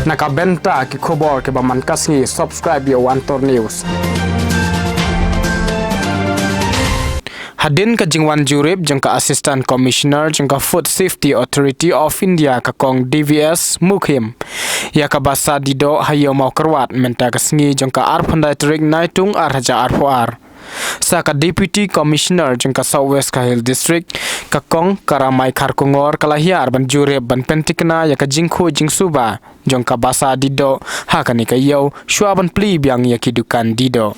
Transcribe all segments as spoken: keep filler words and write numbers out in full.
Na ka bynta ki khubor kiba man ka sngi, subscribe ïa One Tour News. Hadien ka jingwan jurip jong ka Assistant Commissioner jong ka Food Safety Authority of India, ka Kong D V S Mukhim, ïa ka basa didoh ha Ïew Mawkyrwat mynta ka sngi jong ka arphew khyndai tarik Naitung ar hajar arphew ar. Sa ka Deputy Commissioner jong ka South West Khasi Hills District, ka Kong Karamai Kharkongor, ka la hiar ban jurip ban pynthikna ïa ka jingkhuid jingsuba jong ka basa didoh ha kane ka ïew, shuwa ban plie biang ïa ki dukan didoh.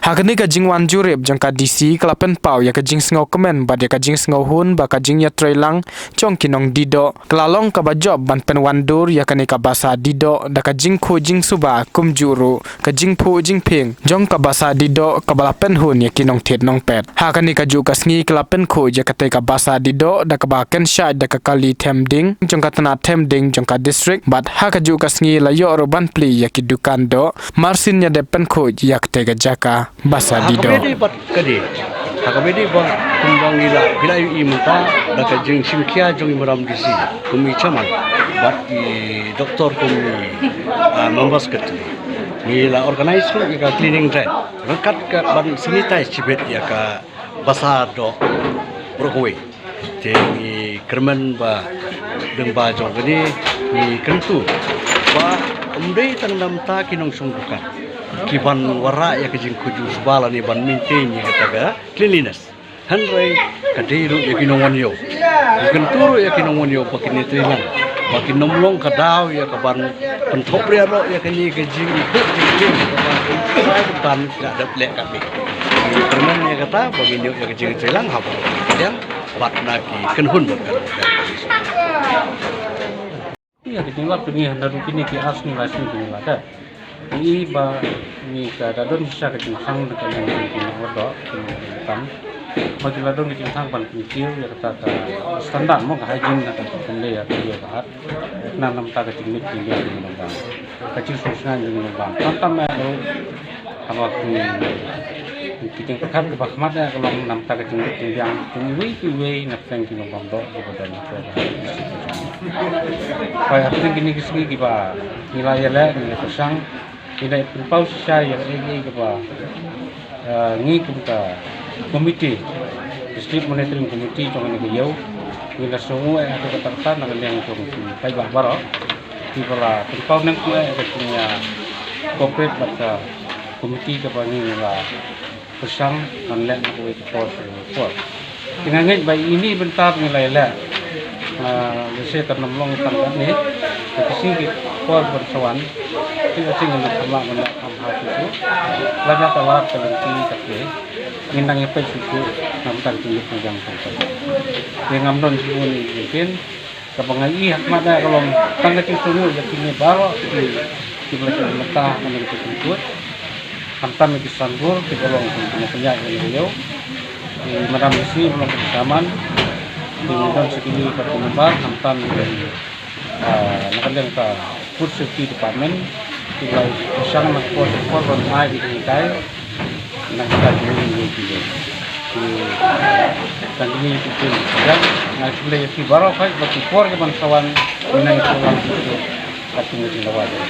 Ha kane ka jingwan jurip jong ka D C, ka la pynpaw ïa ka jingsngewkmen bad ïa ka jingsngewhun ba ka jingïatreilang jong ki nongdidoh ka la long kaba jop ban pynwandur ïa kane ka basa didoh da ka jingkhuid jingsuba, kumjuh ruh ka jingphuh jingphieng jong ka basa didoh kaba la pynhun ïa ki nongthied nongpet. Ha kane kajuh ka sngi ka la pynkhuid ïa katei ka basa didoh da kaba kynshait da ka kali them ding jong ka tnat them ding jong ka district, bad ha kajuh ka sngi la ïoh ruh ban plie ïa ki dukan doh, marsien ïadep pynkhuid ïa katei ka jaka basa didoh. Ha kaba ïadei bad ka dei, ha kaba ïadei bad kumba ngi la, phi la ïohi mynta da ka jingshim khia jong i Madam D C kum i chairman bad i doktor kum i, ah, members ka tu. Ngi la organize ruh ïa ka cleaning drive ryngkat ka ban sanitize shibit ïa ka basa doh baroh kawei. Te ngi kyrmen ba lyngba jong kane ngi kyntu ba ym dei tang namar ki nongshong dukan ki ban wanrah ïa ka jingkhuid jingsuba lane ban maintain ïa kata ka cleanliness. Hynrei ka dei ruh ïa ki nongwan ïew. Ngi kyntu ruh ïa ki nongwan ïew ba kin ïatreilang, ba kin ym long ka daw ïa ka ban pynthop ria ruh ïa kane ka jingkhuid jingphieng kaba ki dukan la dep leh katne. Ngi kyrmen ïa kata ba ngin ïoh ïa ka jingïatreilang ha baroh ki liang bad na ki kynhun bapher bapher. Ïa ka jinglap kine hynda ruh kine ki ar sngi lai sngi kine la dep. Ngi ba ngi ka da don shisha ka jingthang da ka liang jong ki nongwad doh ki nongwad tam. Ba ki la don ka jingthang ban kyntiew ïa kata ka standard mo, ka hygiene na ka, ka kynlei ïa ka ïew ka hat. Na namar ka jingmut jingbiang jong ki nongbam, ka jingsngewsynei jong ki nongbam. Tam tam eh ruh haba ki, ki jingpyrkhat kiba khmat eh ka long namar ka jingmut jingbiang jong iwei pa iwei na pdeng ki nongbam doh kiba don hapoh ka. Ba hapdeng kine ki sngi kiba ngi la ïaleh, ngi la pyrshang, ngi la pynpaw shisha ïa kaei kaei kaba, eh, ngi kum ka committee, District Monitoring Committee jong kane ka ïew, ngi la sngewnguh eh ha kato ka rta na ka liang jong ki paidbah baroh kiba la pynpaw nangkmie eh ka jingïa cooperate bad ka committee kaba ngi la pyrshang ban leh na kawei ka por sha kawei ka por. Te nga ngeit ba ine i bynta ba ngi la ïaleh, ah, lehse kan ym long tang katne, ka shisha ki por ban sa wan, te ka shisha ngi nang kham lah ban leh kham bha shuh shuh. Lada ka lap ka lynti katne, ngin nang ïa peit shuh shuh na ka bynta ka jingmut jingbiang jong ka. Te ngam don shuh shuh ïa ka jingpyn Kaba nga ïohi ha khmat eh ka long tang ka jingsngewbha ïa kine baroh ki, kiba la ïoh mynta ha kane ka jingkut. Khamtam ïa ki sandur kiba long kum ki nongpynïaid ïa kane ka ïew. Ki Madam D C ba long ki chairman, ki don sa kine pat ki member, khamtam ïa ki, ah, na ka liang ka Food Safety Department, kiba la ïa pyrshang na ka por sha ka por ban ai ïa ki jinghikai. Nang ka jingim ïa ki. Ki tang ïa ki kin. Ïa, nga khublei ïa phi baroh, ba ki por ki ban sa wan, nang ki wan ki. Ka jingim ïa ki.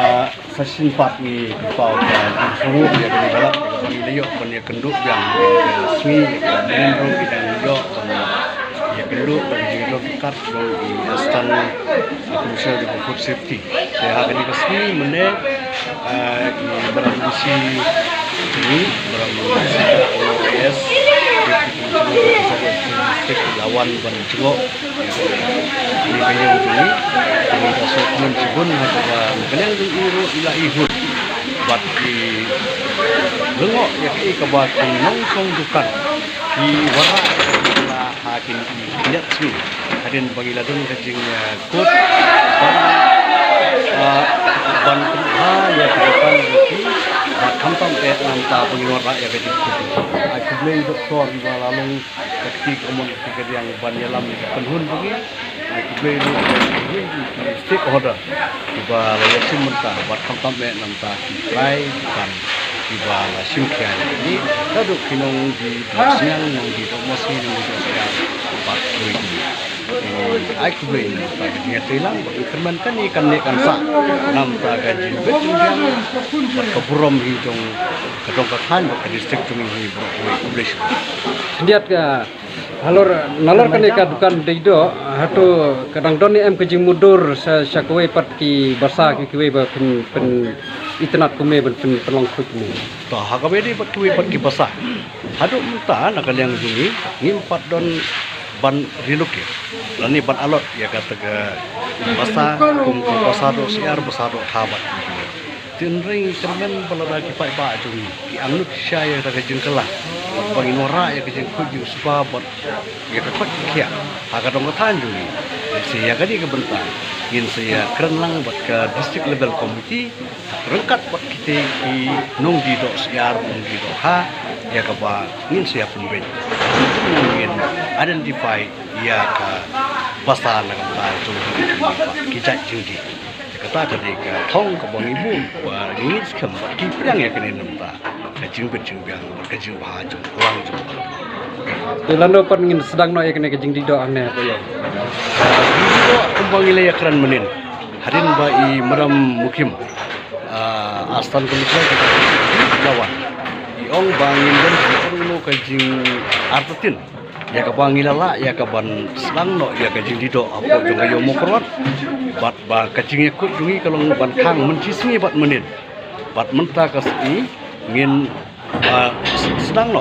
Ah, sa shisien pat ngi pynpaw ka jingsngewbha ïa kane ka lad, ïa kaba ngi la ïoh ban ïakynduh biang, ïa ka sngi, ïa ka mynnin ruh ngi dang ïoh ban ïakynduh ban ïakynduh kat jong i Assistant Commissioner jong ka Food Safety. Te ha kane ka sngi mynne, eh, i Madam D C, i Madam D C ka I A S, Deputy Commissioner jong ka South West District, i la wan ban jngoh ïa kane ka ïew jong ngi. Ngi da sngewkmen shibun ha kaba na ka liang jong i ruh i la ihut bad i lyngngoh ïa kaei kaba ki nongshong dukan ki wanrah ha kine ki khyndiat sngi. Hadien ba ngi la don ka jing, eh, kut ban, eh, ban pynbha ïa ka dukan jong ki, bad khamtam eh nangta ba ngi wanrah ïa ka jingkut. Ai khublei doktor ba la long ka kti ka mon ka kti ka diang ban ïalam ïa ka kynhun jong ngi. Ai khublei ruh ïa ki stakeholder kiba la ïashim bynta bad khamtam eh nangta ki trai ki kam kiba la shim khia ïa ngi. Naduh ki nongdie dohsniang, nongdie dohmasi, nongdie dohsniang bad kiwei kiwei. Ai khublei namar ka jingïatreilang bad kyrmen kane kan leh kan sah namar ka jingbit jingbiang bad ka burom hi jong ka dong ka thaiñ bad ka district jong ngi hi baroh kawei. Khublei shibun. Khyndiat ka halor, nalor kane ka dukan dei doh, hato ka dang don ne em ka jingmudui sha, sha kawei pat ki basa ki, kiwei ba pyn, pyn itynnad kumne ban pyn, pynlong khuid kumne? To ha kaba ïadei bad kiwei pat ki basa, haduh mynta na ka liang jong ngi ngim pat don ban relocate lane ban allot ïa kata ka basa kum ka basa doh syiar, basa doh kha bad. Hynrei ngi kyrmen ba lada ki paidbah jong ngi ki angnud shisha ïa kata ka jingkylla bad ba ngin wanrah ïa ka jingkhuid jingsuba bad ïa ka koit ka khiah ha ka dong ka thaiñ jong ngi, ngin sa ïa kane ka bynta ngin sa ïakren lang bad ka district level committee ryngkat bad kita ki nongdie doh syiar, nongdie doh kha, ïa kaba ngin sa ïa pynbeit, ngin identify ïa ka basa na ka bynta jong ki jait jingdie. Kata ka dei ka thong kaba ngi buh ba ngi ngeit skhem ba ki pdiang ïa kane na ka bynta ka jingbit jingbiang bad ka jingbha jong u lang jong u. Te lano pat ngin sdang noh ïa kane ka jingdie doh hangne hapoh ïew? Jingdie doh kumba ngi la ïakren mynnin hadien ba i Madam Mukhim, ah, Assistant Commissioner ka Lawan, i ong ba ngin don kumno ka jingartatien ïa kaba ngi la lah ïa kaban sdang noh ïa ka jingdie doh hapoh jong ka ïew Mawkyrwat bad ba ka jingïakut jong ngi ka long ban khang mynshisngi bad mynnin. Bad mynta ka sngi ngin, ah, sdang noh.